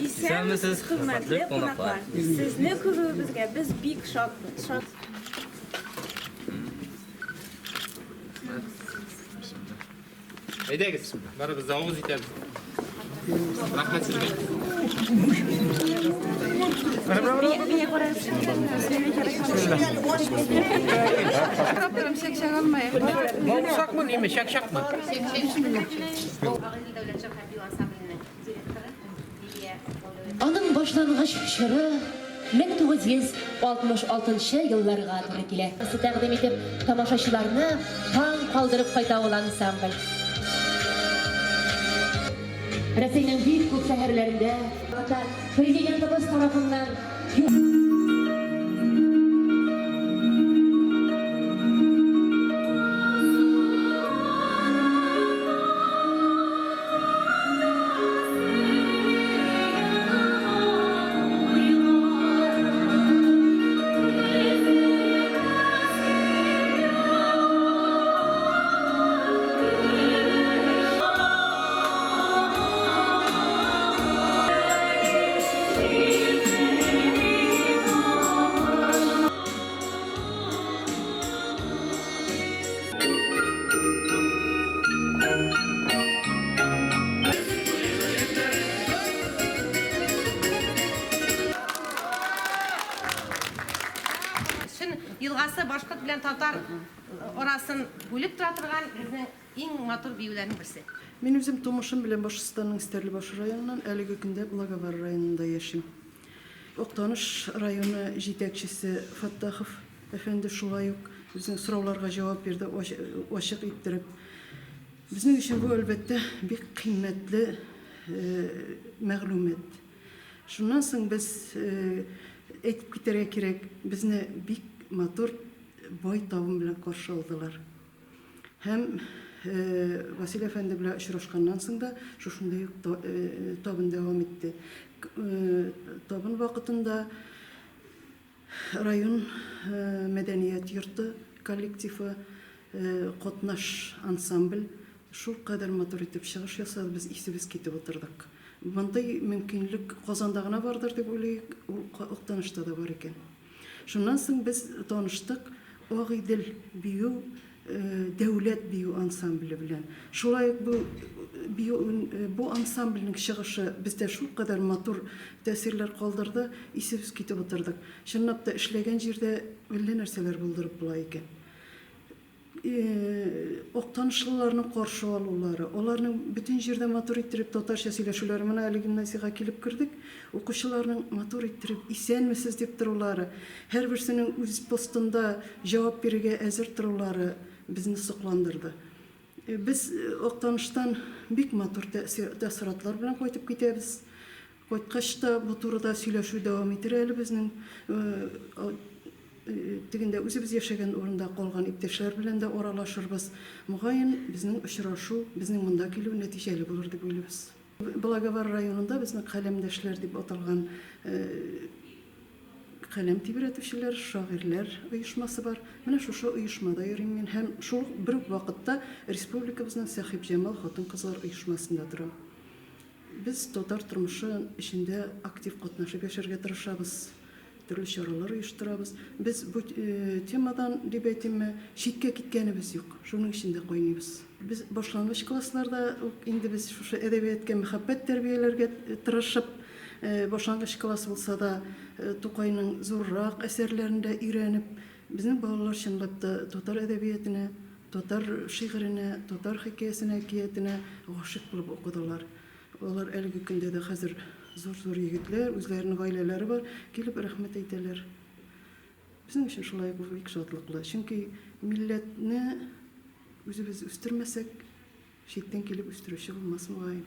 Исәнмесез, хөрмәтле кунаклар! Сезне күрүебезгә без бик шатбыз. Шат. Әйдәгез, барыбыз да авыз итәбез. Рәхмәт сезгә. Бавырсакмы, неме, чәкчәкме? Агыйдел дәүләт җыр һәм бию ансамбленең директоры Лилия Мәүләвиева. Аның башлангыч чоры 1966 нчы елларга туры килә. Тәкъдим итеп, тамашачыларны таң калдырып кайта ул ансамбль. Рәсәйнең бик күп шәһәрләрендә Президентыбыз тарафыннан Сөн елгасы башкорт белән татар арасын бүлеп тора торган безнең Иң матур биюләрнең берсе. Мин үзем тумышым белән Башкортстанның Стәрлебаш районыннан, әлеге көндә Благовар районында яшим. Актаныш районы җитәкчесе Фәттахов әфәнде шулай ук безнең сорауларга җавап бирде, ачык иттереп. Безнең өчен бу, әлбәттә, бик кыйммәтле мәгълүмат. Шуннан соң без, әйтеп китәргә кирәк, безне бик матур, бай табын белән каршы алдылар. Һәм Василий әфәнде белән очрашканнан соң да шушындый ук табын дәвам итте. Табын вакытында район мәдәният йорты коллективы, катнаш ансамбль шулкадәр матур итеп чыгыш ясады, без исебез китеп утырдык. Мондый мөмкинлек Казанда гына бардыр дип уйлыйк, ул Актанышта да бар икән. Шуннан соң без таныштык Агыйдел бию дәүләт бию ансамбле белән. Шулай ук бу бию бу ансамбльнең чыгышы бездә шулкадәр матур тәэсирләр калдырды, исебез китеп утырдык. Чынлап та эшләгән җирдә әллә нәрсәләр булдырып була икән. Актанышлыларның каршы алулары, аларның бөтен җирдә матур иттереп татарча сөйләшүләре. Менә әле гимназиягә килеп кердек, укучыларның матур иттереп исәнмесез дип торулары, һәрберсенең үз постында җавап бирергә әзер торулары безне сокландырды. Без Актаныштан бик матур тәэссоратлар белән кайтып китәбез. Кайткач та бу турыда сөйләшү дәвам итер әле безнең. Тегендә үзебез яшәгән урында калган иптәшләр белән дә аралашырбыз. Мөгаен, безнең очрашу, безнең монда килү нәтиҗәле булыр дип уйлыйбыз. Благовар районында безнең Каләмдәшләр дип аталган каләм тибрәтүчеләр, шагыйрьләр оешмасы бар. Менә шушы оешмада йөрим мин һәм шул ук бер үк вакытта республикабызның Сәхибҗамал хатын-кызлар оешмасында торам. Без татар тормышы эчендә актив катнашып яшәргә тырышабыз, төрле чаралар оештырабыз. Без бу темадан, дип әйтимме, читкә киткәнебез юк, шуның эчендә кайныйбыз. Без башлангыч классларда ук инде без шушы әдәбиятка мәхәббәт тәрбияләргә тырышып, башлангыч класс булса да, Тукайның зуррак әсәрләрен дә өйрәнеп, безнең балалар чынлап та татар әдәбиятенә, Татар шигыренә, татар хикәясенә, әкиятенә гашыйк булып укыдылар. Алар әлеге көндә дә хәзер зур-зур егетләр, үзләренең гаиләләре бар, килеп рәхмәт әйтәләр. Безнең өчен шулай ук бик шатлыклы. Чөнки милләтне үзебез үстермәсәк, читтән килеп үстерүче булмас, мөгаен.